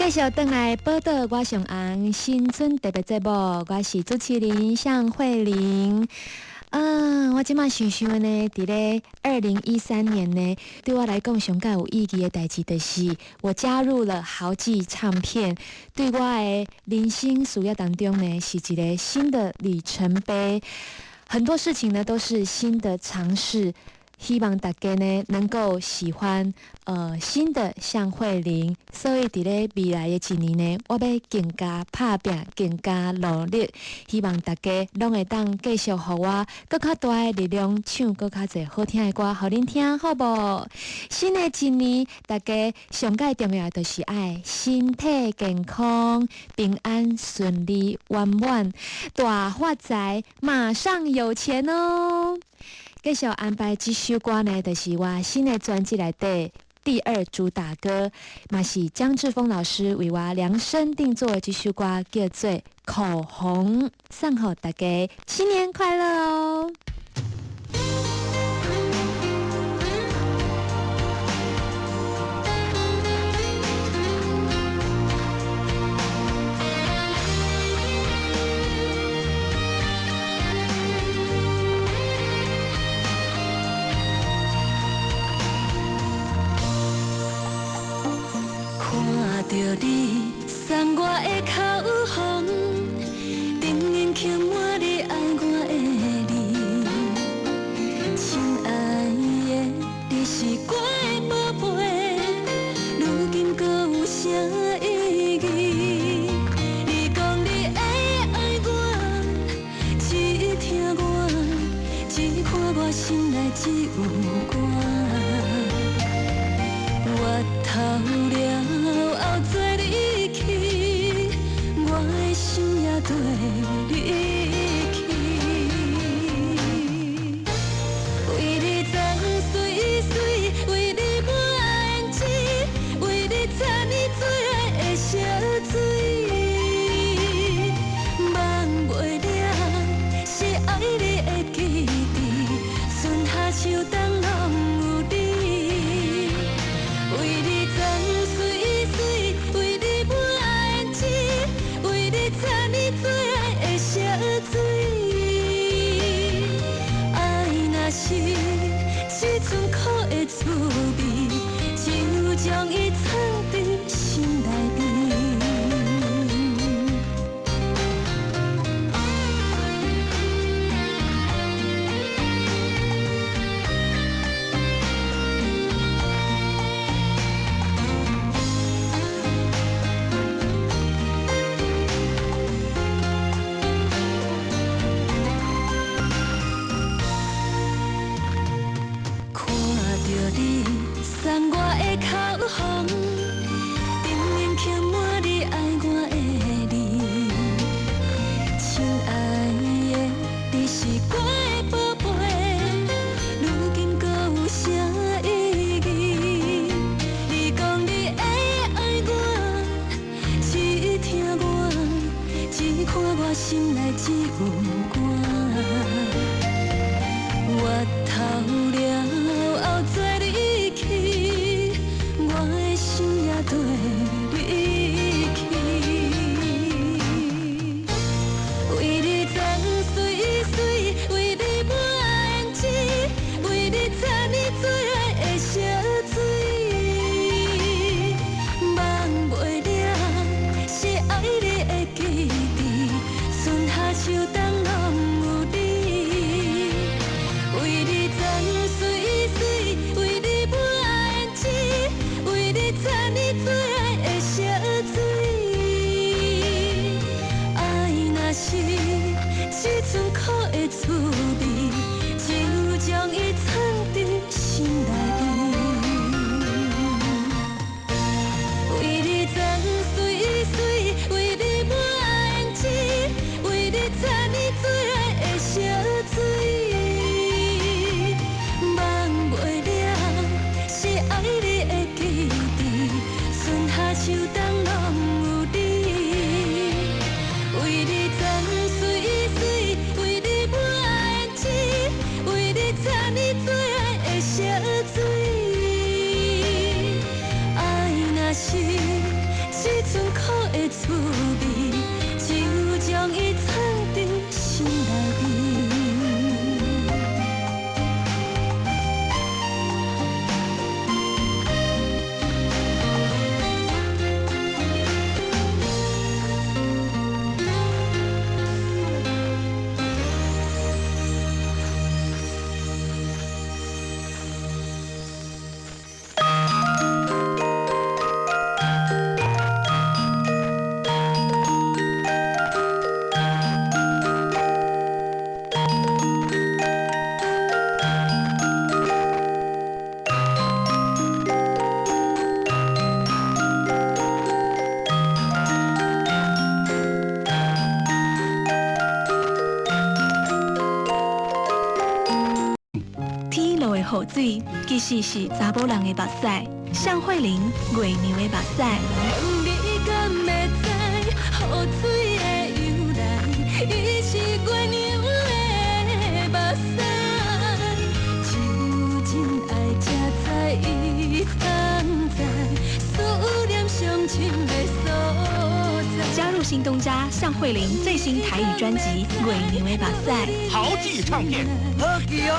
繼續轉來報道，我上紅新春特別節目，我是主持人向慧玲。啊，我這馬想想呢，佇咧2013年呢，對我來講上蓋有意義的代誌，就是我加入了豪記唱片，對我的人生事業當中呢，是一個新的里程碑。很多事情呢，都是新的嘗試。希望大家呢能夠喜歡新的向慧玲，所以佇咧未來的一年呢，我欲更加拍拚，更加努力。希望大家攏會當繼續予我閣較大的力量，唱閣較濟好聽的歌，予恁聽，好無？新的一年，大家上蓋重要就是愛身體健康、平安順利、圓滿、大發財，馬上有錢哦！繼續安排這首歌呢，就是我新的專輯內底第二主打歌，嘛是江志峰老師為我量身定做的這首歌，叫做《口紅》，送予大家新年快樂哦！看著你送我的口紅，頂面刻滿你愛我的字。親愛的，你是我的寶貝，如今閣有啥意義？你講你會愛我，只疼我，只看我心內只有我。月頭了後做你去，我的心也綴你去。為你鬃媠媠，為你抹胭脂，為你擦呢最愛的燒水。忘袂了是愛你的基地，春夏秋冬攏有你。為你鬃媠媠，為你抹胭脂，為你擦呢最愛的燒水。愛若是這陣苦的滋味，就將伊藏佇心內面。看著你送我的口紅，頂面刻滿你愛我的字。親愛的，你是我的寶貝，如今閣有啥意義？你講你會愛我，只疼我，只看我心內只有我。月頭了後做你去，我的心也綴你去。為你鬃媠媠，為你抹胭脂，為你擦呢最愛的燒水。忘袂了是愛你的基地，春夏秋冬攏有你。為你鬃媠媠，為你抹胭脂，為你擦呢最愛的燒水。愛若是這陣苦的滋味，就將伊藏佇心內面。為你鬃媠媠，為你抹胭脂，為你擦呢最愛的燒水。忘袂了是愛你的基地，春夏秋冬攏有你。為你鬃媠媠，為你抹胭脂，為你擦呢最愛的燒水。愛若是這陣醇苦的滋味，就將伊藏佇心內面。天落的雨水，其實是查某人的目屎。向慧玲，月娘的目屎。問你敢會知，雨水的由來，伊是月娘的目屎。只有真愛才知伊藏在思念上深的所在。加入新東家向慧玲最新台語專輯《月娘的目屎》。豪記唱片。好記哦。